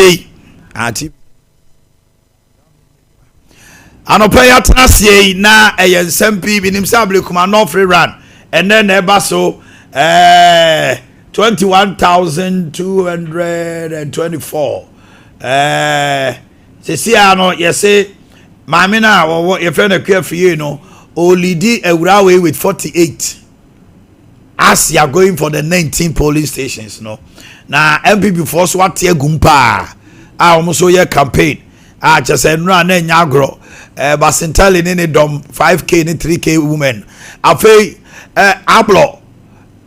aseɛ yi ati anɔpa yi atena aseɛ yi na ɛyɛ nsɛm pii bi nim sɛ Ablekuma North rerun ɛnɛ na ɛba so 21,224. Sisi a no yɛse maame no a wɔwɔ yɛfrɛ no Akua Fie no ɔlead awura wei with 48 as you are going for the 19 polling stations no. Na NPP foɔ so ate agum paa a wɔn nso yɛ campaign a kyerɛ sɛ nnura na nya agorɔ Basintale ne ne dɔm 5K ne 3K women. Afei Ablɔ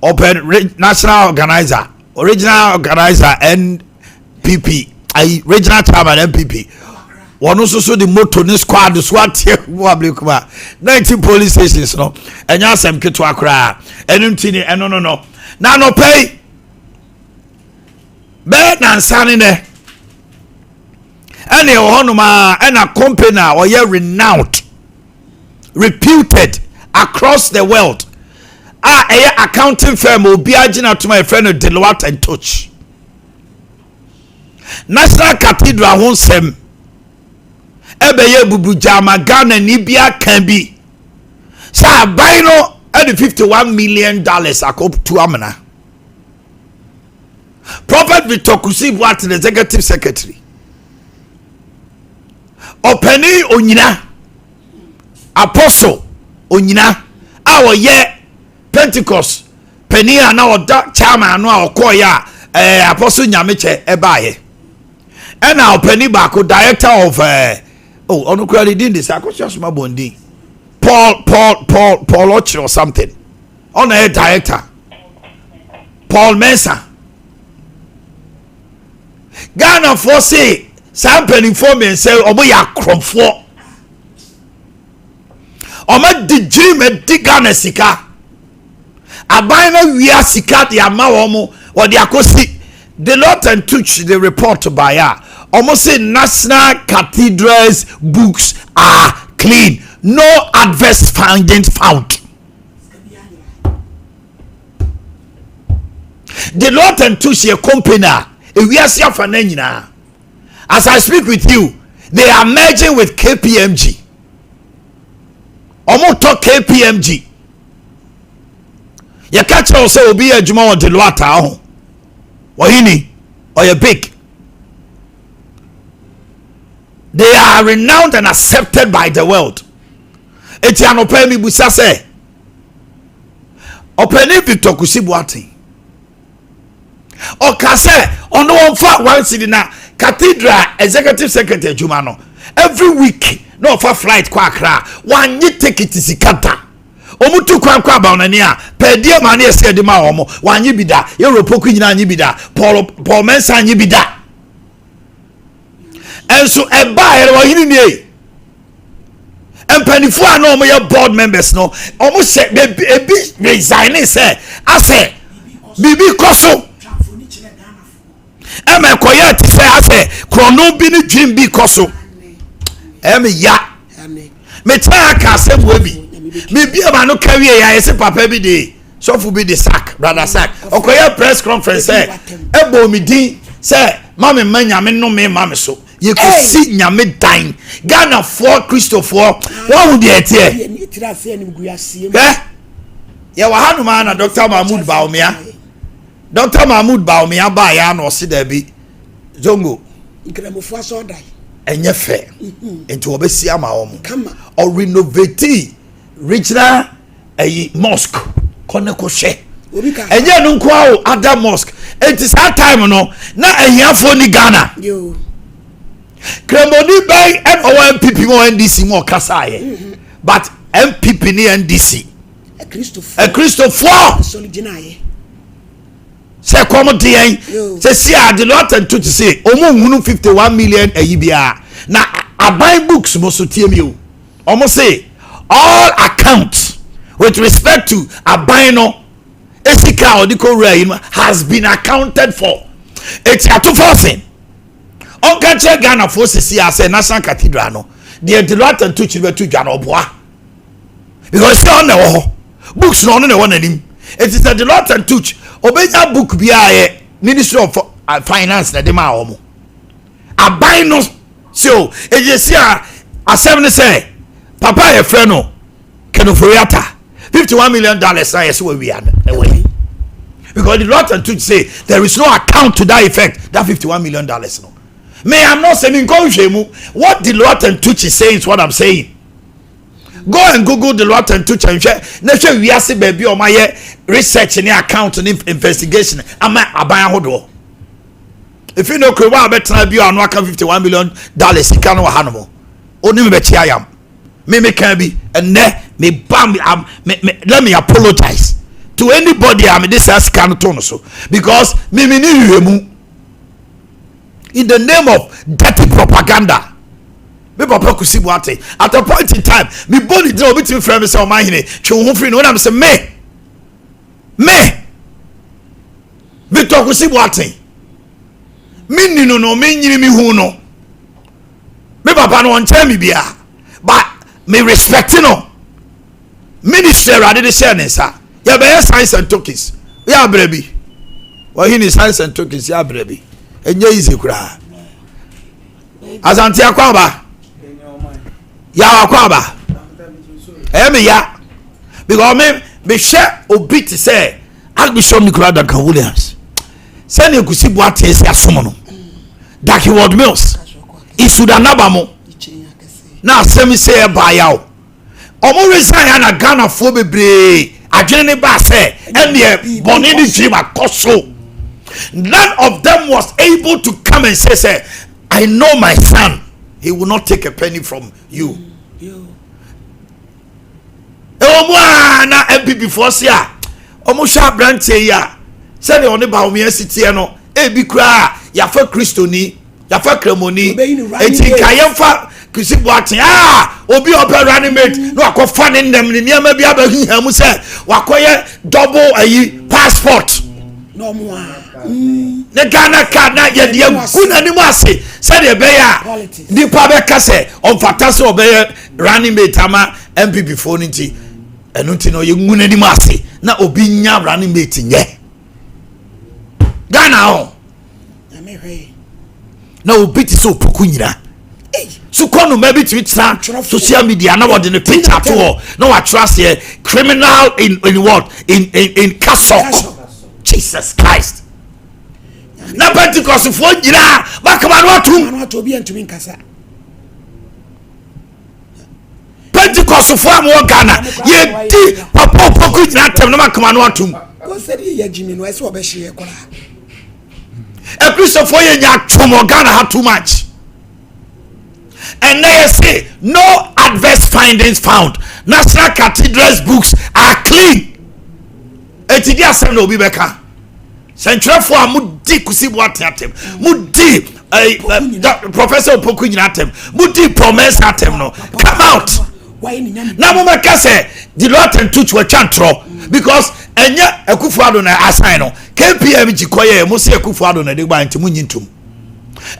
ɔpɛ national organizer, original organizer NPP, ayi regional chairman NPP, wɔn nso so de moto ne squad so ate mu. Ablekuma 19 polling stations no ɛnyɛ asɛm ketewa koraa. Ɛno nti ni ɛno no na anɔpɛ yi bɛyɛ nansa ne nɛ ɛna ɛwɔ hɔnom a ɛna company a ɔyɛ renowned, reputed across the world a ɛyɛ accounting firm obiara gyina tom a yɛfrɛ no Deloitte and Touche, National Cathedral ho nsɛm ɛbɛyɛ bubugyama. Ghana ni bi aka bi sɛ aban no ɛde $51 million akɔtu amena. Prophet Victor Kusi Boateng, executive secretary, ɔpanin Onyina, Apostle Onyina a ɔyɛ Pentecost panin a na ɔda chairman ano a ɔkɔɔyɛ a Apostle Nyamekyɛ ɛbaayɛ, ɛna ɔpanin baako, director of oh, ɔno kura ne din de sɛ akɔsɔ asoma bɔndin, Paul Ɔkyerɛ or something, ɔna yɛ director, Paul Mensa. Ghanafoɔ se saa mpanimfoɔ mmiɛnsa yi, ɔmo yɛ akorɔmfoɔ, ɔmo di gyiri di Ghana sika. Aban no wia sika de ama wɔn, wɔde akɔsi. Deloitte and Touche the report by a ɔmo se National Cathedral's books are clean, no adverse findings found. Deloitte and Touche yɛ company a ewiase afa na nyinaa. As I speak with you, they are merging with KPMG. Ɔmo tɔ KPMG. Yɛka kyerɛ wo sɛ obi yɛ adwuma wɔ Deloitte a ho ɔhini ɔyɛ big. They are renowned and accepted by the world. Eti anɔpɛ mi busa sɛ ɔpanin Victor Kusi Boateng ɔka sɛ ɔno wɔmfa 1 cedi na cathedral executive secretary adwuma no, every week na ɔfa flight kɔ Akra, wanye ticket sika da. Ɔmo tu kwan kɔ abawanani a pɛɛdeɛ maa ne yɛsɛ ɛde ma wɔn, wanye bi da. Yɛwuro Poku nyinaa nye bi da. Paul Mensa nye bi da. Ɛnso ɛbaa yɛrɛ wɔhene nie, mpanimfoɔ a na wɔn yɛ board members no, wɔn hyɛ beebi, ebi resign sɛ asɛ biribi kɔ so ɛma ɛkɔyɛ te sɛ asɛ korɔno bi ne dream bi kɔ so. Ɛmɛ ya metena aka asɛm wɔ bi biribi ama no ka wie yɛ ayɛ sɛ papa bi de sɔfo bi de sack brother sack ɔkɔyɛ press conference sɛ ɛbɔ omi din sɛ maame mma Nyame nnome ma me so yɛkɔsi Nyame dan. Ghanafoɔ Kristofoɔ wɔn ho deɛ ɛteɛ ɛ yɛwɔ hanom a na Dr Mahmood Bawumia baa yɛ ano ɔsi daabi zongo Nkramofoɔ asɔɔdan. Ɛnyɛ fɛ nti wɔbɛsi ama wɔn. Ɔrenovate regional ɛyi mosque kɔ ne kɔ hwɛ. Obi ka. Ɛnyɛ no nko a o, other mosque. Eti saa time no na ahiafoɔ ni Ghana. Yo. Kremoni bɛn ɛna ɔwɔ NPP mu, ɔwɔ NDC mu ɔkasa yɛ, but NPP ne NDC Akristofoɔ. Akristofoɔ asɔre gyinaeɛ. Sɛ kɔm de yɛn. Yo. Sɛ si a Deloitte and Touche se ɔmo nhunu 51 million ayi biara na aban books mo so tie mi o. Ɔmo se all accounts with respect to aban no esika a ɔde kɔ wura yi no has been accounted for. Eti Ato Forson ɔnka kyerɛ Ghanafoɔ sisi a sɛ National Cathedral no deɛ, Deloitte and Touche bɛto dwa no ɔboa because sɛ ɔno na ɛwɔ hɔ, books na ɔno na ɛwɔ n'anim. Eti sɛ Deloitte and Touche obenya book bi a yɛ Ministry of Finance na ɛde maa wɔn. Aban no sɛ o ɛyɛsi a, asɛm ne sɛ papa a yɛfrɛ no Ken Ofori-Atta, $51 million na yɛsɛ wawia no ɛwɔ yi, because Deloitte and Touche say there is no account to that effect. That $51 million no, me, I'm not saying nkɔ nhwɛ mu. What Deloitte and Touche is saying is what I'm saying. Go and Google Deloitte and Touche and hwɛ na hwɛ wiase baabi a wɔn ayɛ research ne account ne investigation ama aban ahodoɔ. Efi no kuro wa abɛtena bi a ɔno aka $51 million sika no wɔ ha nom, onim bɛkyi ayam. Me kan bi ɛnɛ me ba me am me let me apologize to anybody a me de saa sika no to no so, because me ni hwehwɛ mu in the name of dirty propaganda. Me papa Kusi Boateng, at a point in time, me bɔ ne gyina, obi tumi frɛ me sɛ, "Ɔman hene, twe wo ho firi no." Wɔnam sɛ me Victor Kusi Boateng, me ni no, me nyini me hu no, me papa no ɔnkyɛn me bia, but me respect no. Ministry Awurade de hyɛ ne nsa, yɛbɛyɛ signs and tokens, yɛ abrɛ bi wɔhene signs and tokens, yɛ abrɛ bi, ɛnyɛ easy koraa. Asante akɔ aba, yaw akɔ aba, ɛyɛ me ya because me mehwɛ obi te sɛ Archbishop Nicola Duncan Williams, sɛnea Kusi Boateng si asom no, Dag Heward Mills isudanaba mo na asɛm sɛ ɛbaa yaw, ɔmo resign a, na Ghanafoɔ bebree adwene ne baa sɛ ɛneɛ bɔne ne dream akɔ so. None of them was able to come and say, "I know my son, he will not take a penny from you." Ɛwɔ mu a na NPP foɔ se a ɔmo hwɛ aberanteɛ yi a, sɛdeɛ ɔne Bawumia si teɛ no, ebi koraa yàfa Kristoni, yàfa Kremoni, eti nka yɛmfa Kusi Boateng a obi a ɔpɛ running mate na wakɔfa ne nnam ne nneɛma bi abɛhiha mu sɛ wakɔyɛ double ayi passport ne Ghana card na yɛde agu n'anim ase sɛdeɛ ɛbɛyɛ a nipa bɛka sɛ ɔmfata sɛ ɔbɛyɛ running mate ama NPP foɔ no. Nti ɛno nti no yɛngu n'anim ase na obi nya running mate nyɛ Ghana hɔ na obi te sɛ Opoku nyina sukɔ noma bi tumi tena social media na wɔde ne picture to hɔ na watwerɛ aseɛ criminal in what, in cassock. Jesus Christ! Na Pentecostfoɔ nyinaa bakama no atum. Pentecostfoɔ a mowɔ Ghana, yɛdi papa Opoku nyinaa tɛm na makama no atum. Akristofoɔ yɛ nya atwom wɔ Ghana ha too much. Ɛnɛ yɛ say no adverse findings found, National Cathedral's books are clean. Eti di asɛm na obi bɛka sɛntwerɛfoɔ a modi Kusi Boateng atɛm, modi Professor Opoku nyina atɛm, modi Promise atɛm no, come out na momɛka sɛ Deloitte and Touche wɔatwa ntorɔ, because ɛnyɛ Akufo Ado na asan no. KPMG kɔyɛ mo sɛ Akufo Ado na de gba, nti mo nyi ntom.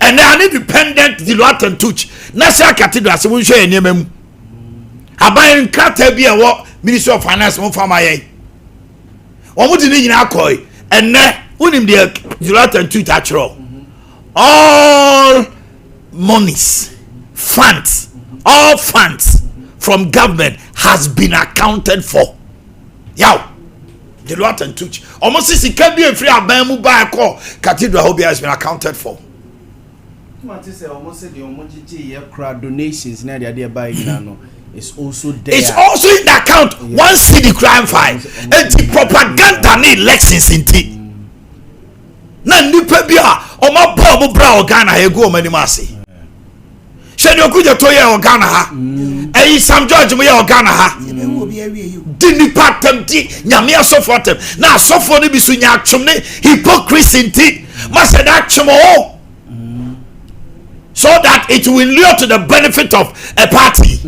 Ɛnɛ an independent Deloitte and Touche, National Cathedral sɛ monhwɛ yɛ nneɛma mu, aban nkrataa bi a ɛwɔ Ministry of Finance, mo fa ma yɛn. Wɔn de ne nyinaa kɔɛ. Ɛnɛ wonim deɛ Deloitte and Touche akyerɛw? All monies, funds, all funds from government has been accounted for. Yaw, Deloitte and Touche, ɔmo sisi sika bi efiri aban mu baa kɔ cathedral hɔ bi has been accounted for. Wate sɛ ɔmo sɛ deɛ ɔmo gyegye yɛ kora, donations na adeɛ adeɛ baa nyinaa no is also there. It's also in the account. 1 cedi crime file. Eti propaganda ne elections nti na nipa bi a ɔmo abɔ ɔmo bra wɔ Ghana ha egu ɔmo anim ase. Hyɛ deɛ Okudzeto yɛ wɔ Ghana ha, ɛyi Sam George mo yɛ wɔ Ghana ha, di nipa atɛm, di Nyame asɔfo atɛm, na asɔfo no bi so nya atwom ne hypocrisy nti masɛ da atwom o so that it will lure to the benefit of a party.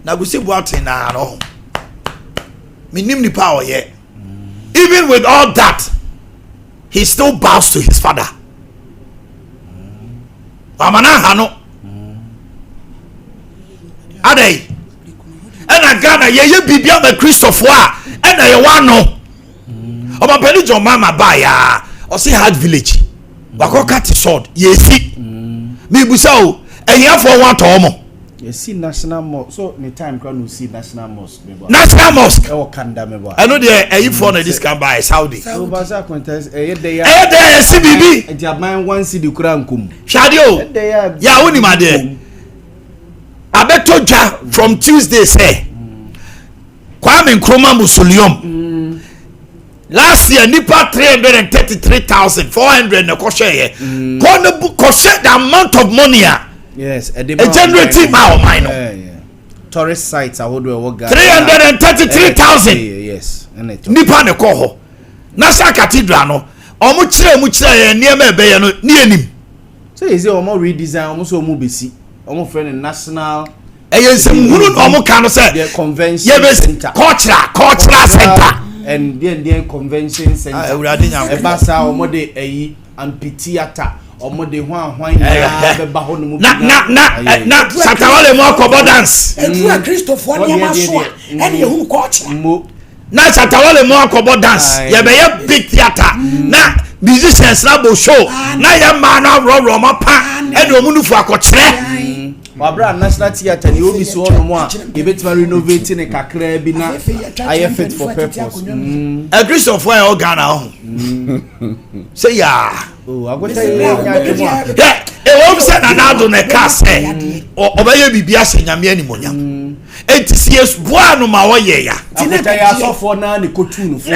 Na Kusi Boateng naa no, menim nipa a ɔyɛ. Even with all that, he still bows to his father. Wamana ha no adai. Ɛna Ghana yɛyɛ biribi ama Kristofoɔ a, ɛna yɛwɔ ano. Ɔmampanin John Mahama baeɛ a, ɔse Hajj Village. Wakɔ cut sword yɛsi. Mibusa o, ahiafoɔ ho atɔ wɔn. Yɛsi National Mosque so ne time kora na osi National Mosque mebɔ. National Mosque. Ɛwɔ Kanda mebɔ. Ɛno deɛ ɛyifoɔ na ɛde sika ba ɛ Saudi. Obasa akwanta ɛyɛ dɛ ya. Ɛyɛ dɛ yɛsi biribi. Nti aban one cedi kora nkom. Hwɛ adeɛ o. Yɛ a wonim adeɛ. Abɛtɔ dwa from Tuesday sɛ Kwame Nkrumah Mausoleum. Last year nipa 333,400 na ɛkɔhwɛ yɛ. Kɔ ne bu kɔhwɛ the amount of money a. Yes, ɛde ma generate ma ɔman no. Tourist sites ahodoɔ ɛwɔ Ghana. 333,000. Yes, nipa na ɛkɔ hɔ. National Cathedral no, wɔn kyerɛ mu kyerɛ yɛn nneɛma ɛbɛyɛ no ne yɛn nim. Sɛ yɛ sɛ wɔn redesign wɔn sɛ wɔn bɛsi wɔn frɛ no national. Ɛyɛ nsɛmhunu na wɔn ka no sɛ convention center cultural center. And deɛ deɛ convention center. Awurade Nyankopɔn. Ɛba saa wɔn de ɛyi amphitheatre wɔn de hwan hwan nyinaa bɛba hɔ nom. Na na na na Shatawale mu akɔbɔ dance. Edu a Kristofoɔ nneɛma so a ɛna ehunu culture. Mo. Na Shatawale mu akɔbɔ dance yɛbɛyɛ big theatre na musicians na bɔ show na yɛ mmaa no aworɔworɔ ɔmo apa ɛna ɔmo nufu akɔkyerɛ. Wabra National Theatre ni obi si hɔnom a yɛbɛtumi renovate ne kakraa bi na ayɛ fit for purpose. Akristofoɔ a ɛwɔ Ghana ho sɛ yaa. Hwɛ ɛwɔm sɛ Nana Addo na ɛka sɛ ɔbɛyɛ biribi ahyɛ Nyame animonyam. Enti sɛ yɛboaa no ma ɔyɛ ya. Akota yɛ asɔfoɔ naa ne kɔtuu no fo.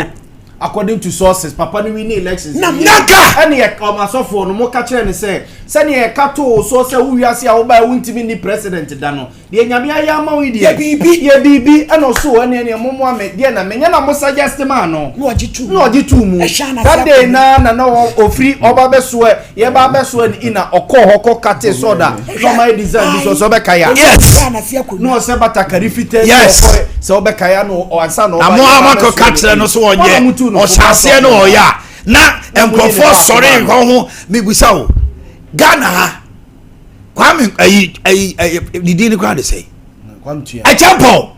According to sources, papa no winning elections. Na naka. Ɛne yɛ ɔmo asɔfoɔ no mo ka kyerɛ ne sɛ sɛnea yɛka too soɔ sɛ wo wiase a wobae wontumi nni president da no deɛ Nyame ayɛ ama wo yi deɛ Yɛ biribi. Yɛ biribi ɛna ɔso ɛne ɛne mo moa me deɛ na menyɛ na mo suggest maa no. Na ɔgye too mu. Na ɔgye too mu. Ɛhyɛ anase That day akonnwa. na na na ɔfiri ɔba bɛsoɛ yɛba bɛsoɛ no ina ɔkɔɔ hɔ kɔ kate sɔda na ɔma yɛ design bi so sɛ ɔbɛka ya. Yes. Ɛhyɛ anase akonnwa. Na ɔsɛ batakari fitaa bi Yes. ɔkɔɛ sɛ ɔbɛka ya no ansa na Na ɔba mo a yɛba moakɔ ka bɛsoɛ kyerɛ no so Wɔn a ɔnyɛ motuu no fo ɔhyɛ ba aseɛ no asɔfoɔ. ɔyɛ a na Na mo yi ne nkurɔfoɔ baako sɔre maa no. nkɔ ho mebusa o Ghana ha Kwame ayi ayi ayi ne din no koraa de sɛ Kwame Tua. Ɛkyɛmpɔn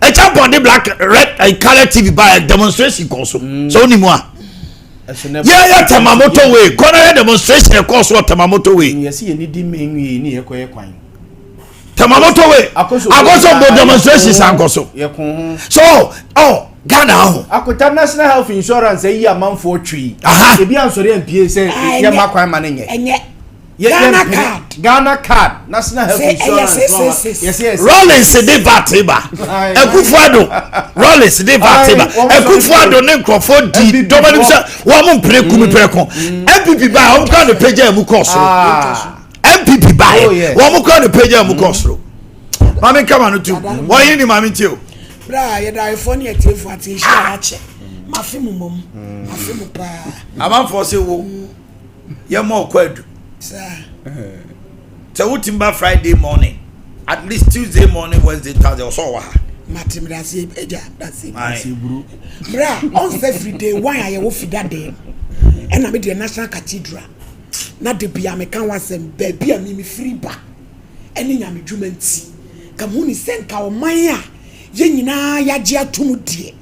Ɛkyɛmpɔn de black red eh, colour TV ba demonstration kɔ so sɛ wonim a Ɛso ne yɛyɛ Tema motorway kɔ na yɛ demonstration ɛkɔɔ so wɔ Tema motorway. Yɛsi yɛ ni di mmɛnwie ni yɛ kɔ yɛ kwan. Tema motorway Akosombo demonstration san kɔ so. Yɛ kun ho. So oh Ghana ho. Akota National Health Insurance ayi amanfoɔ twi. Aha. Ebi ansɔre ampie sɛ yɛ ma kwan ma ne nyɛ. Ɛnyɛ. Ghana card. Ghana card National Health Sɛ ɛyɛ Insurance. six, six, six. Yɛsɛ yɛ Rawlings de VAT ba. Akufo Addo Rawlings de VAT ba. Aye, wɔn Akufo sɔre Addo ne nkurɔfoɔ di NPP dɔm anim sɛ wɔn mo mpere kumi prɛko. NPP ba wɔn kura ne pagya mu kɔɔ soro. Ah. NPP ba Oh, yes. wɔn kura ne pagya mu kɔɔ soro. Maame nkama no tu wɔn yi ni maame ntie o. Bra yɛda ayɛfoɔ ne atiefoɔ ate nhyira yɛakyɛ. Mafe mo mmom. Mafe mo paa. Amanfoɔ sɛ wo yɛ mɔ ɔkɔ adu. Saa. Sɛ wotim ba Friday morning at least Tuesday morning Wednesday Thursday ɔsɔ wɔ ha. Mate medase agya dase. Aye. Bra ɔnsɛ firi day one a yɛwɔ fida dɛm ɛna me deɛ National Cathedral na de bia meka ho asɛm baabi a me mefiri ba ɛne nyame dwuma nti ka mehu ne sɛ nka ɔman a yɛn nyinaa yɛagye atom deɛ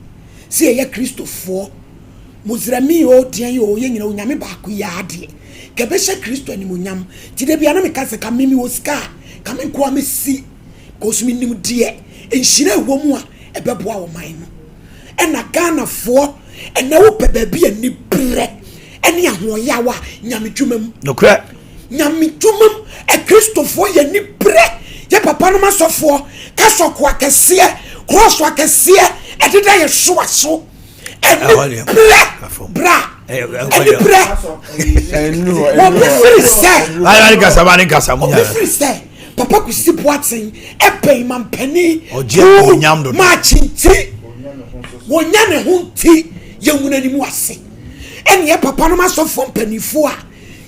sɛ yɛyɛ Kristofoɔ Musrami o deɛn o yɛn nyinaa onyame baako yi ara deɛ ka ɛbɛhyɛ Kristo animonyam nti da bia na meka sɛ ka me mewɔ sika a ka me nkoa mɛsi because menim deɛ nhyira ɛwɔ mu a ɛbɛboa ɔman no ɛna Ghanafoɔ ɛnɛ wopɛ baabi a nibrɛ ɛne ahoɔyaw a nyame dwuma mu Nokorɛ. nyame dwuma mu akristofoɔ yɛ nibrɛ yɛ papa nom asɔfoɔ kasɔko akɛseɛ krɔso akɛseɛ ɛdeda yɛ soa so ɛne brɛ bra ɛne brɛ wɔbi firi sɛ wɔbi firi sɛ papa Kwesi Boateng ɛbɛn mampanin kuu maakye nti wɔnya ne ho nti yɛnwuna ne mu ase ɛne yɛ papa nom asɔfoɔ mpanimfoɔ a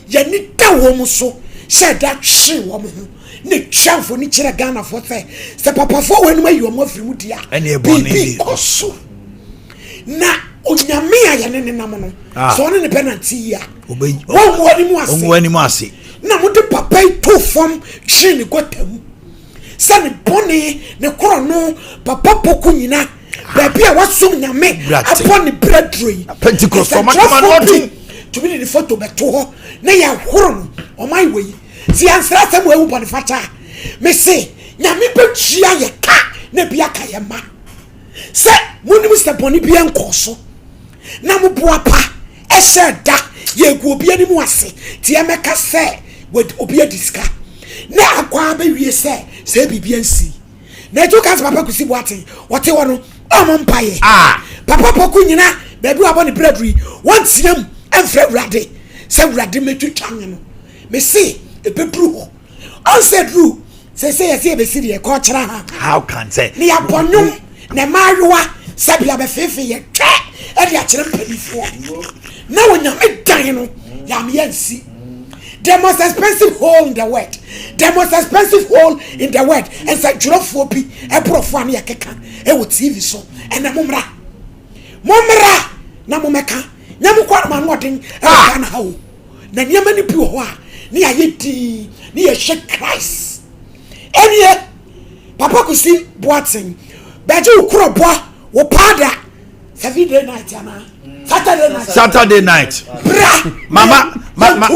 yɛne da wɔn so hyɛ da twe wɔn ho ne twa mfoni kyerɛ Ghanafoɔ sɛ sɛ papafoɔ wɔn anim ayi wɔn afiri mu di a biribi kɔ so na onyame a yɛne ne nam no ah. sɛ ɔne ne bɛ nante yi a wɔngu anim ase na mode papa yi to fam twe ne gɔta mu sɛ ne bɔne ne korɔ no papa poko nyina baabi a wasom nyame abɔ ne brɛ duro yi nsɛntwerɛfoɔ bi Tumi de ne foto bɛto hɔ na yɛhoro no. Ɔman wɔ yi sɛ yɛnsrɛ asɛm wɔ ewu bɔne fakyɛ a, mese Nyame bɛtua yɛ ka na bi aka yɛ ma. Sɛ monim sɛ bɔne bi nkɔɔ so na moboa pa ɛhyɛ da yɛgu obi anim ase nti yɛmɛka sɛ obi adi sika na akɔ abɛwie sɛ sɛ biribi ansi. Na ɛtu ka sɛ Papa Kusi Boateng ɔte hɔ no ɔmmɔ mpaeɛ. Ah. Papa Poku nyina baabi wabɔ ne brɛ yi wɔnteam ɛmfrɛ Awurade sɛ Awurade mɛtwitwa nye no. Mese ɛbɛduru hɔ. Ɔnsɛ duru sɛ sɛ yɛsɛ yɛbɛsi deɛ kɔkyerɛ ha. How can say? Ne yɛabɔ nnwom na mmaayewa sɛ bia bɛfeefe yɛ twɛ ɛde akyerɛ mpanimfoɔ na Onyame dan no yɛameyɛ nsi. The most expensive hole in the world, the most expensive hole in the world. Nsɛntwerɛfoɔ bi ɛborɔfoɔ a ne yɛkeka ɛwɔ TV so ɛnɛ mommra, mommra na mommɛka nyɛ mo kɔ anoma no ɔden ɛwɔ Ghana ha o. Na nneɛma no bi wɔ hɔ a ne yɛayɛ dii ne yɛhwɛ Christ. Ɛneɛ Papa Kusi Boateng bɛgye wo korɔbɔ wo paada Saturday night anaa Saturday night. Saturday night. Bra. Mama mama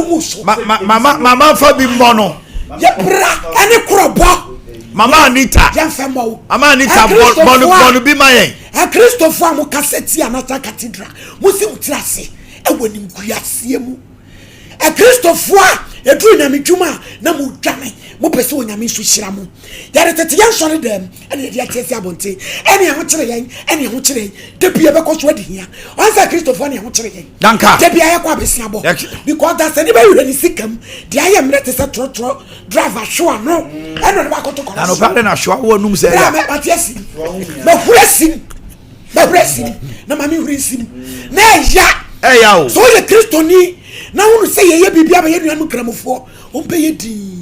mama mama fa bi mmɔ no. Yɛ bra ɛne korɔbɔ. Mama Anita. Yɛn fɛ mɔ wo. Mama Anita bɔ bɔ bɔ bi ma yɛn. Akristofo a mo kasa tia National Cathedral mo si mo tiri ase ɛwɔ nimguaseɛ mu. Akristofo a ɛduru nyame dwuma a na mo dwane mo pɛ sɛ Onyame nso hyira mo. Yɛde tete yɛn sɔre dɛm ɛne yɛde ate asi abɔnten ɛne ɛho kyerɛ yɛn ɛne ɛho kyerɛ yɛn da bi yɛbɛkɔ so adi hia. Ɔn sɛ Kristofo ɛne ɛho kyerɛ yɛn. Danka. Da bi ayɛkɔ abesiabɔ because dasani bɛhwehwɛ ne sika mu deɛ ayɛ mmerɛ te sɛ trɔtrɔ driver hwewa no ɛna ɔde bakɔto kɔnɔ so. Na nokwa de na hwewa wɔ num sɛ ya. Bra mate asi mahuri asim mahuri asim na maame huri nsim na ɛya. Ɛya o. So woyɛ Kristoni na wonu sɛ yɛyɛ biribi abɛyɛ nuanom Nkramofoɔ wɔmpɛyɛ dii.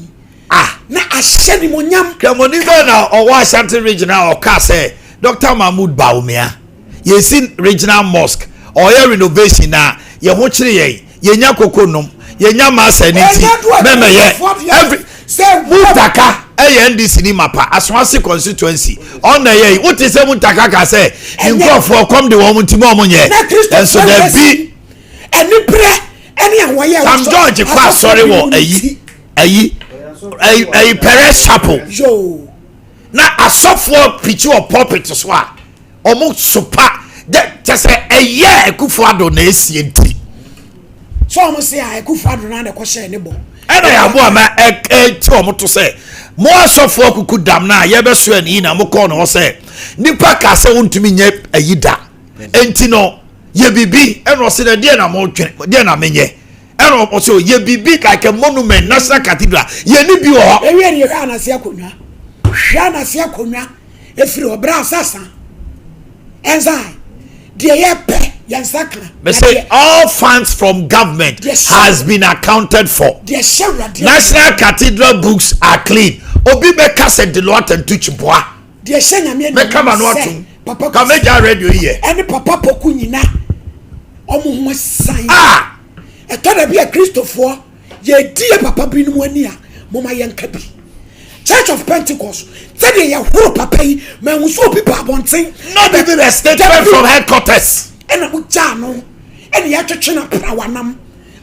Ah. Na ahyɛ nimonyam. Kramoni bɛn na ɔwɔ Ashanti region a ɔka sɛ Dr. Mahmood Bawumia yɛsi regional mosque ɔyɛ renovation na yɛn ho kyerɛ yɛn, yɛnya koko nom, yɛnya masa ne nti mɛmɛyɛ every Muntaka ɛyɛ NDC ni mapa Asoase constituency ɔna ɛyɛ yi wote sɛ Muntaka ka sɛ nkurɔfoɔ kɔm de wɔn nti mo ɔmo nyɛ ɛnso dɛbi. Ɛnibrɛ ɛne ahoɔyɛ. Sam George kɔ asɔre wɔ ayi ayi ayi ayi Perez Chapel na asɔfoɔ pikyi wɔ pulpit so a wɔn sopa dɛ kyɛ sɛ ɛyɛ Akufo Addo na esie nti. So wɔn se a Akufo Addo na ɛkɔ hyɛ ne bɔ. Ɛna yɛ aboa ma ɛti wɔn to sɛ mo asɔfoɔ kuku dam na yɛbɛso ɛni na mo kɔɔ ne hɔ sɛ nipa ka sɛ wɔntumi nyɛ ayi da nti no yɛ bibi ɛna ɔsi dɛ deɛ na mo twɛn deɛ na menyɛ. Ɛna ɔsɛ yɛ biribi like a monument, National Cathedral, yɛ ni bi wɔ hɔ. Ewie ni hwɛ anase akonnwa, hwɛ anase akonnwa efiri hɔ bra sasa ɛnsan deɛ yɛ pɛ yɛn nsa kan. They say all funds from government has been accounted for. National Cathedral books are clean. Obi bɛka sɛ Deloitte and Touche boa. Deɛ hyɛ Nyame Mɛka animuonyam m'ano sɛ atom. Papa Ka Kwesi mɛgya radio yi yɛ. ɛne Papa Poku nyina ɔmo ho asan. Ah! Ɛtɔ da bi a Kristofoɔ yɛdi yɛ papa binom ani a, momma yɛnka bi. Church of Pentecost, sɛdeɛ yɛhoro papa yi, manhu sɛ obi ba abɔnten. Not even a statement from headquarters. Ɛna mo gyaa no, ɛna yɛtwetwe no aprawanam.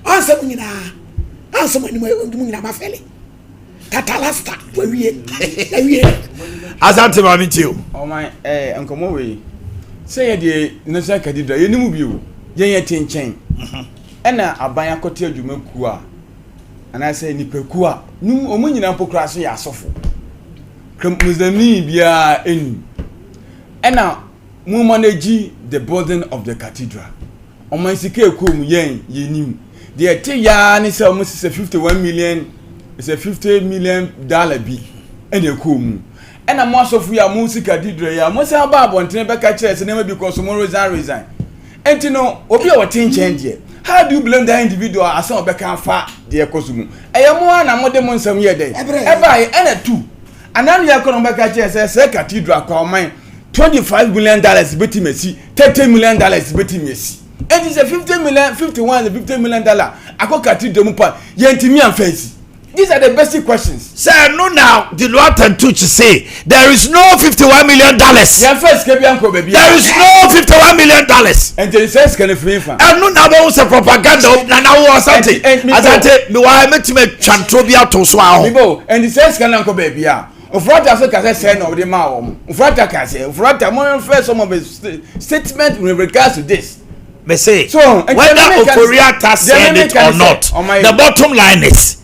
Ansɛ mo nyinaa, ansɛ mo anim, mo nyinaa mafɛle. Tatalasta, wawie, wawie. Asante maame ti o. Ɔman ɛɛ nkɔmɔ wei sɛ yɛ deɛ National Cathedral yɛ nimu bi o, yɛn yɛ te nkyɛn ɛna aban akɔte adwuma kuo a anaasɛ nipakuo a wɔn nyinaa mpo koraa so yɛ asɔfo, Muslimni biara ɛnim ɛna mo manage the building of the cathedral. Ɔman sika ɛkɔɔ mu yɛn yɛnim. Deɛ ɛte yaa ne sɛ wɔn sisɛ 51 million sɛ 50 million dollar bi ɛna ɛkɔɔ mu. Ɛna mo asɔfo yi a mo si cathedral yi a mo san ba abɔntene bɛka kyerɛ sɛ nneɛma bi kɔ so mo resign resign. Ɛnti no obi a ɔte nkyɛn deɛ, how do you blame that individual asɛm a ɔbɛka afa deɛ ɛkɔ so mu? Ɛyɛ mo ara na mode mo nsɛm yɛ dɛn? Ɛbaeɛ ɛna tu. Anaa nea ɛkɔ no bɛka kyerɛ sɛ sɛ cathedral kɔ ɔman $25 million bɛtumi asi, $30 million bɛtumi asi. Enti sɛ 50 million, 51 50 million dollar akɔ cathedral mu pa, yɛntumi amfa nsi. These are the basic questions. Sɛ ɛno na Deloitte and Touche say there is no $51 million. Yɛn fɛ sika bi ankɔ baabi. There is no $51 million. Nti sɛ sika no firi fa. Ɛno na wɔn sɛ propaganda na na wɔ Asante. Asante mi wa mɛtumi atwa ntoro bi ato so ahɔ. Mi bɔ nti sɛ sika no ankɔ baabi a Ofurata so kasa sɛ na ɔde maa wɔn. Ofurata kasa Ofurata mo n fɛ some of his statement with regards to this. Mese So, whether Ofori-Atta said it or not, the bottom line is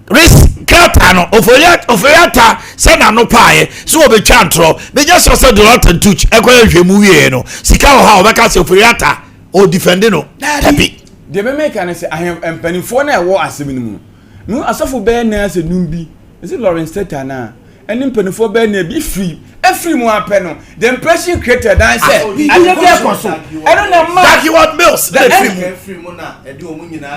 risk krataa no Ofori-Atta sɛ n'ano paayɛ sɛ wɔbɛtwa ntorɔ. Menyɛ sɛ Deloitte and Touche ɛkɔyɛ nhwɛmu wieɛ no, sika wɔ hɔ a wɔbɛka sɛ Ofori-Atta ɔdefend no dabi. Deɛ mɛmɛ ka ne sɛ ahen mpanimfoɔ no a ɛwɔ asɛm no mu no, asɔfo bɛyɛ nan asɛ num bi ɛsɛ Lawrence Teta na ɛne mpanimfoɔ bɛyɛ nan bi firi efiri mu apɛ no, the impression created dan sɛ adeɛ bi ɛkɔ so, ɛno na ma Dag Heward Mills na efiri mu.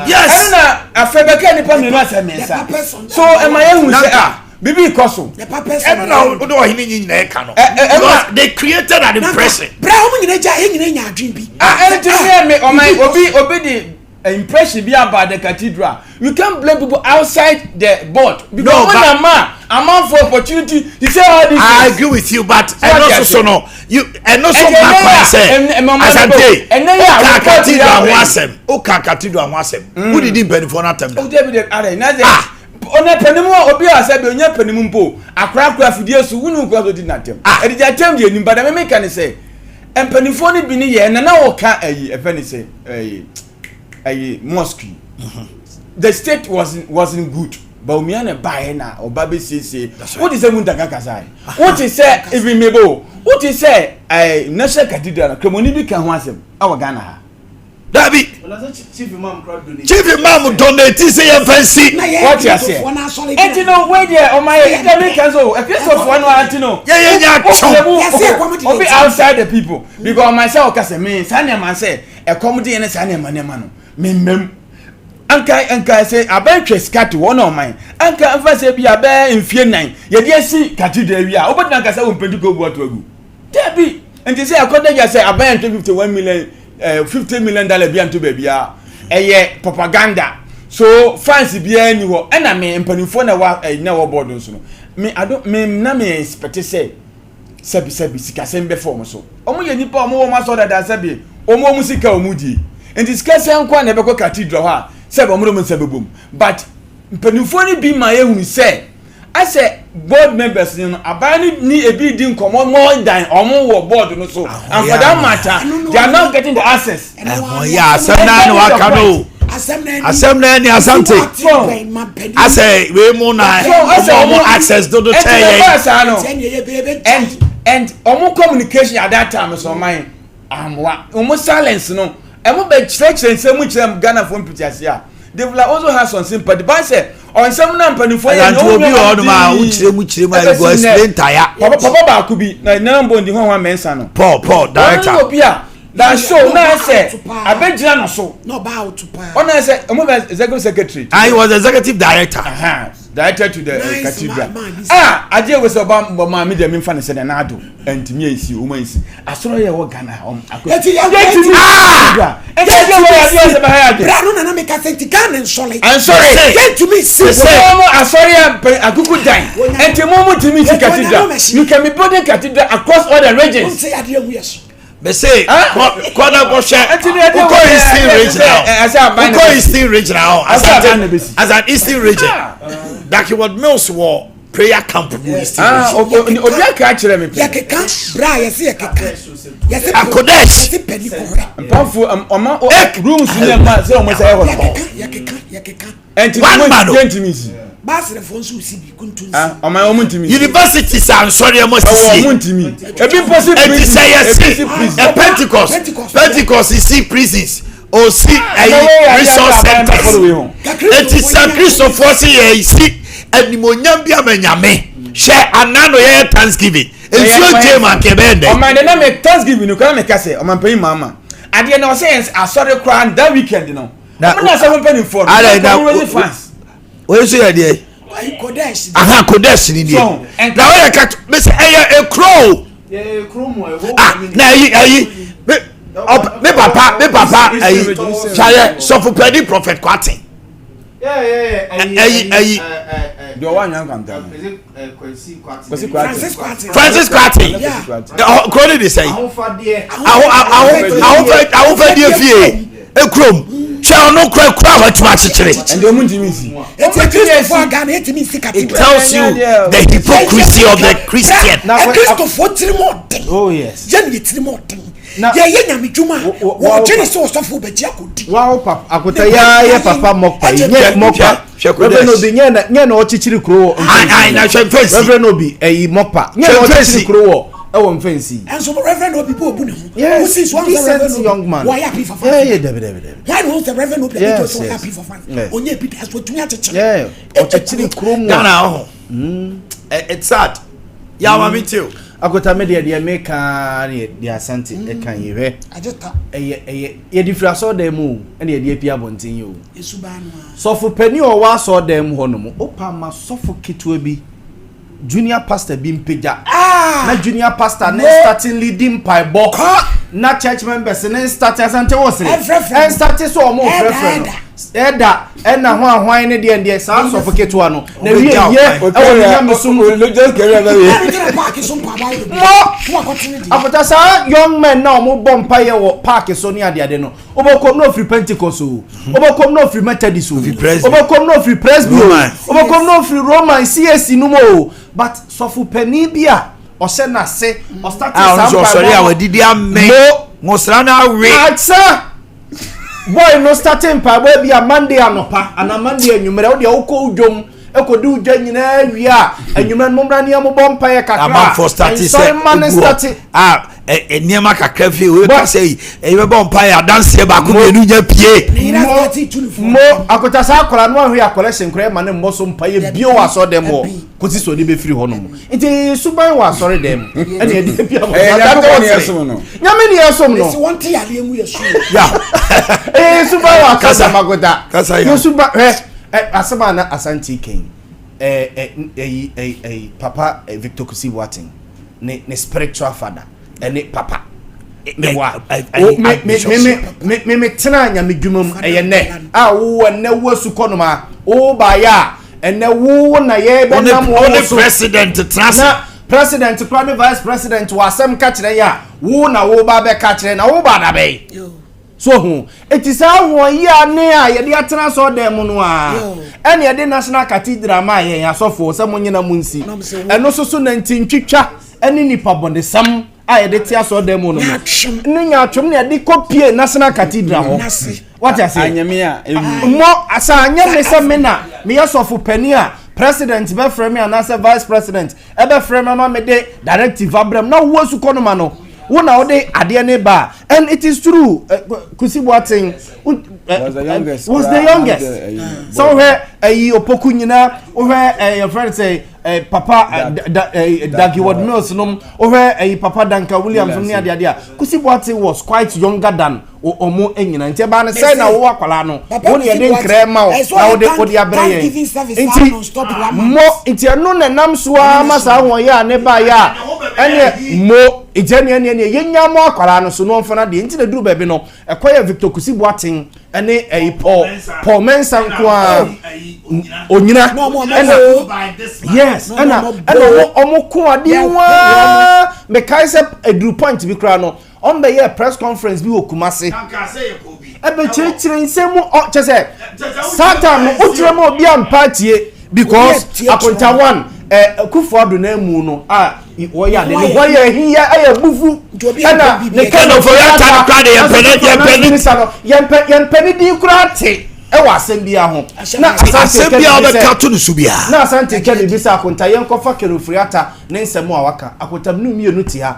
Yes. Ɛno na afɛ bɛka nipa mmienu asɛ mmiɛnsa so ɛma yɛn hu sɛ ah, bibi kɔ so. Ɛno na wode ɔhene nyi nyinaa ɛka no because they created an impression. Bra wɔn nyinaa gya yɛn nyinaa nya adwene bi. Ah, ɛno ti mi mi ɔman obi di impression bi about the cathedral, you can't blame people outside the board because No, when but- ama amanfo opportunity to say all these I things. agree with you, but So ɛno what so you so say? no you ɛno so Ɛnti ma ɛnɛ kwan yɛ a, sɛ ɛnɛ Asante ɛnɛ yɛ a, woka report cathedral yɛ ho a, asɛm, woka cathedral ho asɛm, wodidi mpanimfoɔ no atɛm da. O debi de ara na sɛ Ah. ɔna panimu a obi a sɛ bi onye panimu mpo akorakora afidie so wunu nkura so di n'atɛm. Ah. Ɛdi atɛm deɛ nipa dɛm ɛmi ka ne sɛ mpanimfoɔ no bi ne yɛ nana wɔka ɛyi ɛfɛ ne sɛ ɛyi mosque yi. The state wasn't good. Bawumia na baayɛ na ɔba bɛ siesie. Wote sɛ Muntaka kasa yi, wote sɛ even mebo, wote sɛ National Cathedral na kremoni bi ka ho asɛm ɛwɔ Ghana ha? Dabi, Chief Imam donate sɛ yɛmfa nsi. Na yɛ Wɔte aseɛ. Kristofoɔ n'asɔre. Eti no wei deɛ ɔma yɛ ɛdi mi kan so Akristofoɔ no ati no. Yɛ nya twɔn. Yɛsɛ ɛkɔm de obi yɛn ti. Outside the people because ɔma sɛ ɔka sɛ me saa nneɛma sɛ ɛkɔm de yɛ ne saa nneɛma no me mmam anka sɛ abɛntwɛ sika to hɔ na ɔman anka nfa sɛ bi abɛɛ mfie 4 yɛde asi cathedral wi a wobɛtena anka sɛ wo mpɛnti kɔ bu ato agu dabi. Nti sɛ ɛkɔda gya sɛ aban ntwe 51 million $50 million bi anto baabi a ɛyɛ propaganda so fans biara ni hɔ. Ɛna me mpanimfoɔ na ɛwɔ na ɛwɔ board nso no, me ado me na me expect sɛ sɛbi sɛbi sikasɛm bɛfɔ wɔn so. Wɔn yɛ nipa a wɔn wɔ wɔn asɔ dada, sɛbi wɔn sika wɔn die, nti sikasɛm kɔ a na ɛbɛkɔ cathedral hɔ a sɛbi wɔn de wɔn nsa bɛbom, but mpanimfoɔ no bi ma yɛhunu sɛ asɛ board members no aban no ni ebi di nkɔmɔ more than ɔmo wɔ board no so, and for that matter they are not getting the access. Ɛhɔn yɛ asɛm naa na waka no. Asɛm na ɛni. Asɛm na ɛni, Asante. Asɛ wei mu na ɔmo access dodo kyɛ yɛn. Saa no yɛn. And ɔmo communication at that time so ɔman amoa ɔmo silence no ɛmo bɛ kyerɛkyerɛ nsɛm mu kyerɛ Ghana fo mpitiase a they will also have some sympathy ban sɛ ɔnsɛm na mpanimfoɔ yɛ. Asante, obi wɔ hɔnom a wokyerɛ mu kyerɛ mu a you go explain tire. Papa baako bi na nana mbɔ ndi hɔn hɔn mɛnsa no. Paul director. Ɔno obi a na show na sɛ abɛgyina no so. Na ɔba out paa. Ɔno sɛ ɔmo bɛ executive secretary. Ah, he was executive director. Director to the Nice cathedral. man, man. Ah, adeɛ wo sɛ ɔba mbɔ maa mi deɛ mi nfa ne sɛ nana ado ntumi esi ɔmo esi asɔrɔ yɛ wɔ Ghana ɔmo akɔ. Eti yɛ yɛntumi Ah! ɛnti adeɛ wɔ yɛ adeɛ sɛ bɛha yɛ ade. Bra no nana mi ka sɛ nti Ghana nsɔle. Ansɔre. Yɛntumi si. Sɛ mo asɔre a pɛ akuku dan nti mo tumi si Yɛtu cathedral. onyame mɛhyi. You can be building cathedral across all the regions. N sɛ adeɛ wu yɛ so. Mese Ah! kɔ na kɔhwɛ. Ɛnti ni ɛdeɛ wokɔ wɔ yɛ- Eastern ɛdeɛ Region sɛ- ɛsɛ aban na wokɔ bɛsi. Eastern Region hɔ. Ɛsɛ aban na Asante bɛsi. as an Eastern Region, Dag Heward Mills wɔ prayer camp mu Eastern Ah, Region. obi aka akyerɛ me pɛ. Yɛkeka bra yɛsɛ yɛkeka yɛsɛ Akodesh. yɛsɛ pɛni kɔhwɛ. Mpamfo ɔma Ek. rooms ne ɛma sɛ ɔmo sɛ ɛhɔ no. Yɛkeka yɛkeka yɛkeka. Ɛnti One man o. yɛntumi nsi. Baasirefo nso si bi kuntu nsi. Ah, ɔman ɔmo ntumi nsi. Universities a nsɔre ɛmɔ Ɛwɔ sisie. ɔmo ntumi ebi mpo si Eti prison. sɛ Ebi yɛsi si prison. ɛ Pentecost Pentecost. Pentecost si prisons osi ɛyi resource centers. Eti sɛ Kristofoɔ si yɛ si animonyam bi ama Nyame hwɛ anano yɛyɛ thanksgiving nsuo gye mu anka ɛbɛyɛ dɛ. Ɔman de na me thanksgiving no kora me ka sɛ ɔman panyin maama adeɛ na ɔsɛ yɛn asɔre koraa that weekend no Na- ɔmo na asɔre mpanimfoɔ no Ada, na- ɔmo raise funds. Wei nso yɛ deɛ. Ayi Kodesh. Aha, Kodesh ni nie. So, Na wɔyɛ kat mesi ɛyɛ ekuro o. Ah, na ɛyi me papa ɛyi kyayɛ sɔfopɛni Prophet Kwaten ɛyi. Deɛ ɔwɔ anwea nkwanta no. Kwasi Kwarteng. Francis Kwarteng. Francis Kwarteng. Kuro ne de sɛn? Ahofadie fie ekurom. Hwɛ ɔno kura kura a watumi akyekyere. Ɛnde ɔmo ntumi nsi. Eti Kristofo a Ghana etumi nsi cathedral. It tells you the hypocrisy of the Christian. Kristofo tirim ɔden. Oh yes. Yɛn yɛ tirim ɔden. Yɛyɛ nyame dwuma a wɔdwene sɛ ɔsɔfo bɛgye akɔdi. Wow papa akota ya yɛ papa mɔkpa yi nyɛ mɔkpa. Reverend Obi nyɛ na nyɛ na ɔkyekyere kuro wɔ mfɛnsi. Reverend Obi ɛyi mɔkpa nyɛ na ɔkyekyere kuro wɔ ɛwɔ mfɛnsi. Ɛnso Reverend Obi bó obu ne ho. Yes, decent young man. Wɔyɛ api fafa. Yeah, yeah, dabi dabi dabi. Why no sɛ Reverend Obi ɛbi tó sɛ wɔyɛ api fafa. Onye bi da so otumi akyekyere. Yeah, ɔkyekyere kuro mu. Ghana ɔho. It's sad. Yawa mi ti o. Akota mi deɛ deɛ mi kan ne deɛ Asante ɛka yi hwɛ. Ɛyɛ ɛyɛ yɛde firi asɔɔdan mu o ɛna yɛde api abɔnten yi o. Sɔfo panin a ɔwɔ asɔɔdan mu hɔ nom opa ma sɔfo ketewa bi junior pastor bi mpagya. Na junior pastor ne starting leading mpaebɔ. Na church members ne starting Asante wɔ sere. Ɛn starting so ɔmo frɛfrɛ no. Ɛda ɛna ho ahwan ne deɛ deɛ saa sɔfo ketewa no. Na wie yɛ ɛwɔ ne nyame som. Mo akota saa young men na ɔmo bɔ mpaeɛ wɔ park so ne adeade no. Wobɛkɔm na ofiri Pentecost o. Wobɛkɔm na ofiri Methodist o. Wobɛkɔm na ofiri Presby o. Wobɛkɔm na ofiri Roman CAC no mu o. But sɔfo panin bi a ɔhyɛ n'ase ɔstart saa mpaebɔ. Ɔsɔre a wadidi amɛ. Mo ngosra na awe. Asa boy no starting mpaebɔ bi a Monday anɔpa ana Monday anwummerɛ wo deɛ wokɔ dwom ekodi wodwa nyinaa wie a anwummerɛ no mommra ne yɛmobɔ mpaeɛ kakra. Amanfoɔ start sɛ nsɔre ma ne start. A nneɛma kakra fi oye ka sɛ yi ɛyɛ bɛbɔ mpaeɛ adanseɛ baako mmienu nya pie. Mo akota saa akwadaa no ahwɛ akɔlɛhyɛ nkora ɛma ne mmɔ so mpaeɛ bio wɔ asɔre dɛm hɔ kòsi sɛ ɔde bɛfiri hɔ nom nti suban wɔ asɔre dɛm ɛna yɛde ebi abɔ nyame ni ɛsom no ɛyɛ suban wɔ asɔre dɛm akota yɛ suban hɛ ɛ asɛm a na Asante kɛn ɛ ɛ ɛyi ɛyi ɛyi papa Victor Kusi Boateng ne ne spiritual father ɛne papa meboa me me me me me me tena nyame dwuma mu ɛyɛ nɛ a wo ɛnɛ wo asukɔ nom a wo baayɛ a ɛnɛ wo na yɛ bɛnam wɔn so president tena se na president kora ne vice president wɔ asɛm ka kyerɛ yɛ a wo na wo ba bɛka kyerɛ na wo ba da bɛyi so ho eti saa wɔn yi a ne a yɛde atena asɔre dan mu no a ɛna yɛde National Cathedral ma yɛn asɔfoɔ sɛ mo nyina mo nsi ɛno nso so nantintwitwa ɛne nipa bɔnesɛm a yɛde te asɔre dan mu no ne nyaatwom ne yɛde kɔ pie National Cathedral hɔ wate ase mmɔ asa anyɛ me sɛ me na meyɛ sɔfo panin a president bɛfrɛ me anaasɛ vice president ɛbɛfrɛ me ama me de directive abrɛ m na wo asukɔ no ma no wo na wode adeɛ ne ba. And it is true, Kusi Boateng was the youngest. Was the youngest. Sɛ wohwɛ ɛyi Opoku nyinaa, wohwɛ ɛyɛ friend sɛ papa Dagi Ward Mills nom, wohwɛ ɛyi papa Duncan Williams nom ne adeade a, Kusi Boateng was quite younger than ɔmo nyinaa. Nti ɛbaa ne sɛ na wowɔ akwadaa no wo ne yɛde nkrɛ ma wo na wode abrɛ yɛn. Nti mo nti ɛno na ɛnam so ara ma saa wɔn yɛ a ne ba yɛ a ɛneɛ mo nti ɛneɛ ɛneɛ ɛneɛ yɛnya mo akwadaa no so na ɔmfa no adeɛ. Nti na duru baabi no ɛkɔ yɛ Victor Kusi Boateng ɛne ɛyi Paul Mensah nko a onyina ɛna yes ɛna ɛna ɔmo ko adeɛ waa. Mekae sɛ eduru point bi koraa no ɔmbɛyɛ press conference bi wɔ Kumase ɛbɛkyerɛkyerɛ nsɛm mu ɔ kyɛ sɛ saa time no wokyerɛ mu obi ampa atie because Akonta one ɛ Akufo Addo na emu no a wɔyɛ ade ne hɔ yɛ hiya ɛyɛ bufu ɛna ne kɛ no fo yɛ ta kura de yɛn pɛ ne yɛn pɛ ne yɛn pɛ yɛn pɛ ne din kura te ɛwɔ asɛm bi ho na asɛm bi a ɔbɛka to ne so biara na Asante kɛ ne bisa Akonta yɛn kɔfa Ken Ofori-Atta ne nsɛm a waka. Akonta mu mmienu te ha.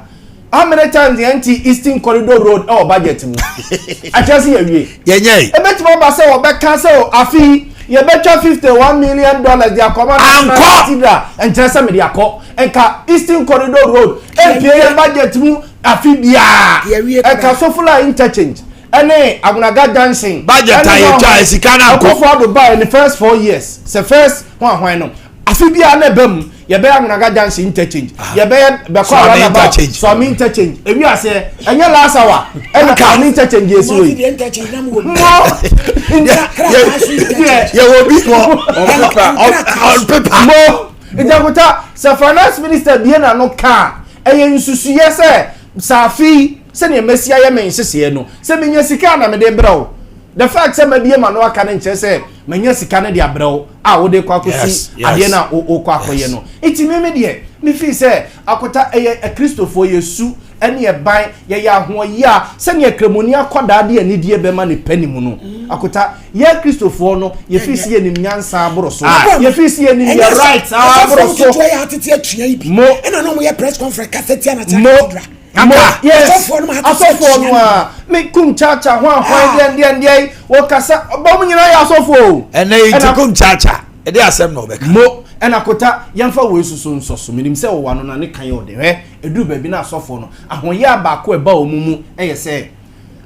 How many times yɛn ti Eastern Corridor Road ɛwɔ budget mu akyerɛ sɛ yɛwie? Yɛnyɛ yi. Ebetumi aba sɛ wɔbɛka sɛ afi yɛbɛtwa $51 million de akɔma National Cathedral, nkyerɛ sɛ mede akɔ nka Eastern Corridor Road mpie yɛn budget mu afi biara. Ɛka Sofula Interchange ɛne Agunaga Junction. Budget a yɛtwa sika na nkɔ. Akufo Addo baa in the first 4 years sɛ first ho ahwan no. Afe biara na ɛba mu, yɛbɛyɛ Anwonaga Junction interchange, yɛbɛyɛ Bɛkɔ Suame roundabout, interchange. Suame interchange. Ewi aseɛ, ɛnyɛ last hour ɛna Suame interchange yɛ si wɔ Kumasi yi. deɛ interchange na mo wɔ bi. Mo Krataa so interchange. Yɛwɔ bi wɔ On paper. On paper. Mo ntakuta sɛ finance minister bie n'ano ka a, ɛyɛ nsusuyɛ sɛ saafi sɛnea mɛsi ayɛ me nhyehyɛeɛ no sɛ menya sika a na mede brɛ wo. The fact sɛ mabie ma no aka no nkyerɛ sɛ manya sika no de abrɛ wo a wode kɔ akɔsi adeɛ no a wokɔ akɔyɛ no. Nti me me deɛ mefii sɛ akota ɛyɛ akristofoɔ yɛ su ɛne ɛban yɛyɛ ahoɔyɛ a sɛnea kramoni akɔdaa de anidie bɛma ne pɛ ne mu no. Akota yɛ kristofoɔ no yɛfii sɛ yɛnim nyansa aboro so, yɛfii sɛ yɛnim yɛ right aboro so. Nketewa yɛ atete atua yi bi. Mo. Ɛna na ɔmo yɛ press conference kasa tia na kyerɛ Mo. cathedral. Mo, yes. Asɔfoɔ no ma atete asɔfoɔ no atua. A me kum kyakya ho ahwan Ah. deɛ deɛ deɛ yi wɔkasa ɔbɔn mu nyinaa yɛ asɔfoɔ o. Ɛnɛ yi Ɛna- nti kum kyakya ɛde asɛm na ɔbɛka. Mo ɛna kota yɛmfa wei soso nsɔ so. Menim sɛ wɔwɔ ano na ne kan yɛ ɔde hwɛ ɛduru baabi na asɔfoɔ no ahoyɛ a baako a ɛba wɔn mu ɛyɛ sɛ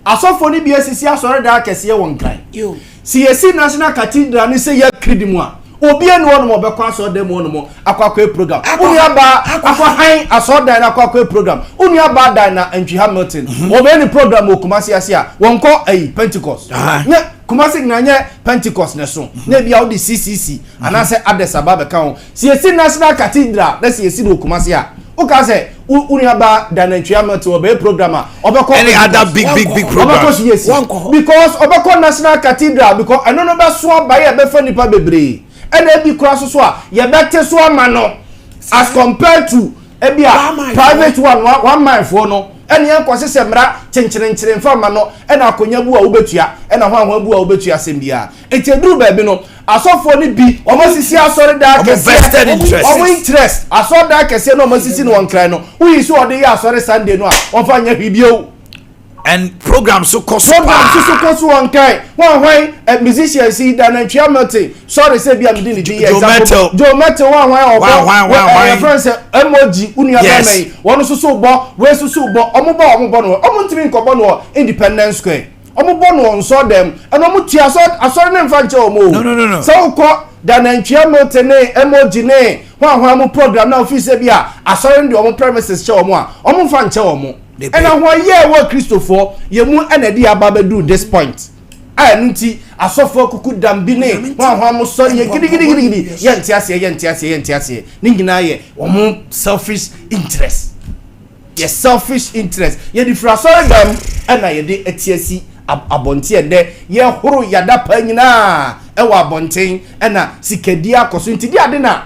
asɔfoɔ no bi asisi asɔredan akɛseɛ wɔ Nkran. Yo. Si yɛsi National Cathedral ne sɛ yɛakiri di mu a, obi ani hɔ nom ɔbɛkɔ asɔredan mu hɔ nom akɔ akɔyɛ program. Akɔ- Wo nua baa akɔ- akɔ han asɔredan no akɔ akɔyɛ program. Wo nua baa dan na Ntwi Hamilton wɔbɛyɛ ne program wɔ Kumasi ase a, wɔnkɔ ayi Pentecost nyɛ Kumasi nyinaa nyɛ Pentecost ne so na ebi a wode CCC anaasɛ others aba bɛka ho. Si yɛsi National Cathedral na si yɛsi no wɔ Kumasi a, woka sɛ wo nua baa dan na Ntwi Hamilton wɔbɛyɛ program a, ɔbɛkɔ Any other big big big program. ɔbɛkɔ CAC Wɔnkɔ. because ɔbɛkɔ National Cathedral because ɛno no bɛso abaeɛ a ɛbɛfa nipa bebree ɛna ebi kora so so a yɛbɛte so ama no as compared to ebi a One mile. private one one one mile foɔ no ɛna yɛn kɔ sisɛ mmara kyenkyerenkyeren fa ma no ɛna akonnwa bu a wobɛtua ɛna ho ahoa bu a wobɛtua asɛm biara. Eti eduru baabi no, asɔfoɔ no bi wɔn asisi asɔre dan Ɔmo vested kɛseɛ interest. wɔn interest asɔre dan kɛseɛ na wɔn asisi no wɔn Nkran no, woyi so ɔde yɛ asɔre Sunday no a, wɔn fa nyɛ hwee bio. And program so kɔ so Program paa. soso kɔ so wɔn kan wɔn ahwan musicians yi, Danantwi Hamilton, sorry sɛ bi a mi di ne din yɛ Joe example. Mettle. Joe Mettle, wɔn ahwan a ɔbɔ Hwan, hwan, hwan, hwan. yɛfrɛ no sɛ Mog unua bɛrima yi, wɔn nso so bɔ wei nso so bɔ. Ɔmo bɔ, ɔmo bɔ no, ɔmo ntumi nkɔbɔ no wɔ Independence Square. Ɔmo bɔ no wɔ nsɔ dɛm ɛna ɔmo tua asɔ asɔre ne nfa nkyɛn ɔmo o. No. Sɛ wokɔ Danantwi Hamilton ne Mog ne hwan ahwan mo program na ofi sɛ bi a asɔre no de ɔmo premises kyɛ ɔmo a, ɔmo nfa nkyɛn ɔmo. They pay. Ɛna ho yɛ wɔ kristofoɔ yɛ mu ɛna ɛde aba bɛdu this point a ɛno nti asɔfoɔ kuku dambi ne ho ahoa mo sɔre yɛ gidigidigidi. Yɛnte aseɛ, yɛnte aseɛ, yɛnte aseɛ. Ne nyinaa yɛ wɔn selfish interest, yɛ selfish interest. Yɛde firi asɔre dɛm ɛna yɛde ati asi abɔnten. Ɛdɛ yɛhoro yada pa nyinaa ɛwɔ abɔnten ɛna sikadi akɔ so. Nti di ade na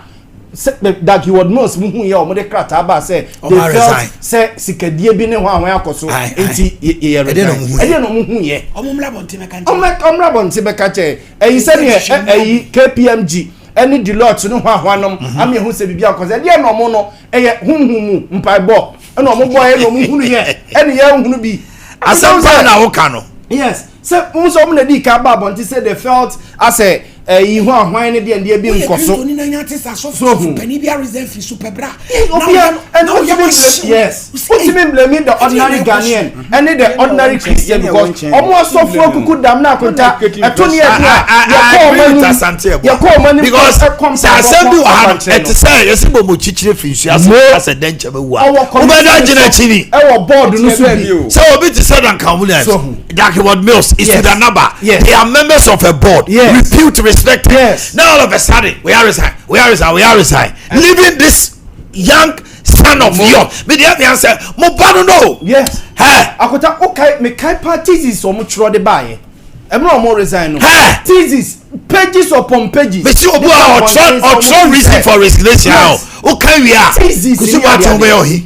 sɛ Dag Heward Mills mu hu yɛ ɔmo de krataa ba sɛ Ɔmo they felt resign. sɛ sikadie bi ne ho ahoa akɔ so. Aye. Nti yɛ Ɛdeɛ na resign. ɔmo hu yɛ? Ɛdeɛ na ɔmo hu yɛ? Ɔmo mmra abɔnten bɛka nkyɛn. Ɔmo mmra abɔnten bɛka kyɛ ɛyi sɛdeɛ ɛyi KPMG ɛne Deloitte ne ho ahoanom ama ehu sɛ biribi akɔ sɛ ɛdeɛ na ɔmo no ɛyɛ huhu mu mpaebɔ ɛna ɔmo bɔ yɛ na ɔmo hunu yɛ ɛne yɛ hunu bi. Asɛm paa na woka no. Yes, sɛ n sɛ ɔmo na di ka ba abɔnten sɛ they felt asɛ ɛyi ho ahoan ne deɛ deɛ bi Woyɛ nkɔ so. Kristoni na nya te sɛ asɔfo So hu. panin bi aresign firi so pɛ bra. Obiara ɛna wotumi blame, yes, wotumi blame the ordinary Ghanaian ɛne the ordinary Christian because ɔmo asɔfoɔ kuku dam na akonta ɛto ne yɛ a I yɛkɔ ɔmo agree with anim Asante Ebo. yɛkɔ ɔmo anim Because ɛkɔ sɛ asɛm bi wɔ ha no mpaebɔ ɛte sɛ yɛsɛ bɔ mo kyikyire fi nsu ase asɛ dɛn kyɛ bɛ wu a ɔwɔ wobɛda gyina akyi ni. Ɛwɔ board no so Ɛtiɛ bi baabi o. Sɛ obi te sɛ Duncan Williams, So hu. Dag Heward Mills is with another. They are members of a board, repute, respected. Now all of a sudden we are resign, we are resign, we are resign, leaving this young son of yours. Me deɛ mi ansɛ mo ba no no. Hey. Akota okae mekae pa thesis ɔmo twerɛ de baayɛ ɛmɛ ɔmo resign no. Hey. Thesis, pages upon pages. Mesi obi a ɔtwerɛ reason for resignation a o ka wie a Thesis kusi ni wa ade te ho ade. bɛyɛ ɔhi.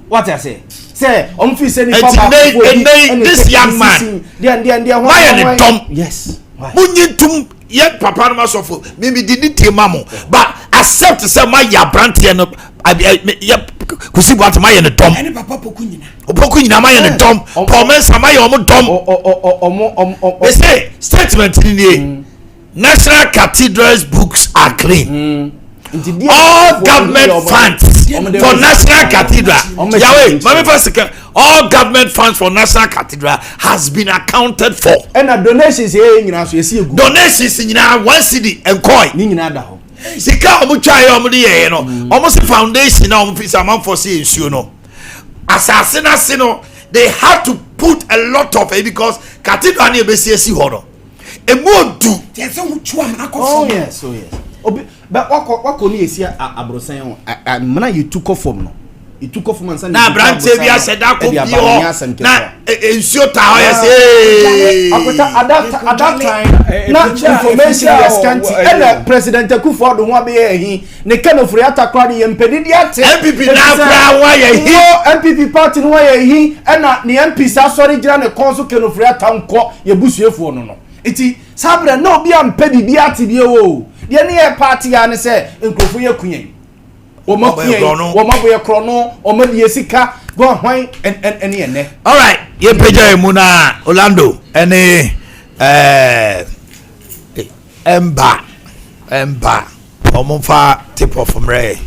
Wate ase sɛ ɔmo fi sɛ nipa Enti baako fo bi ɛnɛ ɛna this ɛtɛ young man, decision, deɛ deɛ deɛ ho wayɛ ne dɔm. Yes. Why? Mo nyi ntum yɛ papa no ma sɔfo mimi di ne tie ma mo but accept sɛ ma yɛ aberanteɛ no abi ɛ me- yɛ Kusi Buate ma yɛ ne dɔm. Ɛne papa Poku nyina. Opoku nyinaa ma yɛ ne dɔm. Paul Mensa ma yɛ ɔmo dɔm. Ɔ ɔ ɔ ɔ ɔmo ɔmo ɔ They say statement ni nie: National Cathedral's books are clean. Nti deɛ All government funds for National Cathedral, Ɔmo yawe maame fa sika, all government funds for National Cathedral has been accounted for. Ɛna donations yɛ nyinaa so yɛsi egu. Donations nyinaa, 1 cedi nkɔɛ. Ne nyinaa da hɔ. Sika a wɔn twa yɛ wɔn de yɛɛ no, wɔn se foundation na wɔn fi sɛ amanfoɔ se nsuo no, asase n'ase no, they had to put a lot of it because cathedral ne ebesi esi hɔ no, emu odu. Tiɛ sɛ wotu amena kɔ Oh fam. yes, oh yes. Obi bɛ wakɔ wakɔ ne yɛsi aborosan ho amena yɛtu kɔ fam no. Yɛtu kɔ fam ansa Na yɛtu aberanteɛ bi aborosan ahyɛ da no, kɔ ɛde bi aba no, nyɛ hɔ asɛm na ketewa. nsuo taa hɔ yɛ sɛ ee. Akwata at that at that time na picture- information picture yɛ a scanty ɛyi ɛna President Akufo-Addo ho abɛyɛ ɛhi ne Ken Ofori-Atta koraa de yɛn mpɛdidi ate. NPP na koraa ho ayɛ hi. Wo NPP party no ho ayɛ hi, ɛna ne MP saa asɔre gyina ne kɔn so Ken Ofori-Atta nkɔ yɛ busuafoɔ no. Nti saa berɛ na obi ampɛ biribi ate bi o. Deɛ ne yɛ party ya ne sɛ nkurɔfoɔ yɛ kunyɛn, wɔn Wɔn abɔ yɛ akunyɛn, korɔno. wɔn abɔ yɛ korɔno, wɔn adi yɛ sika gbɔn hwan ɛne yɛ nɛ. Alright, yɛmpagya yɛ mu na Orlando ɛne ɛmba ɛmba ɔmo mfa tip off mmerɛ yɛ.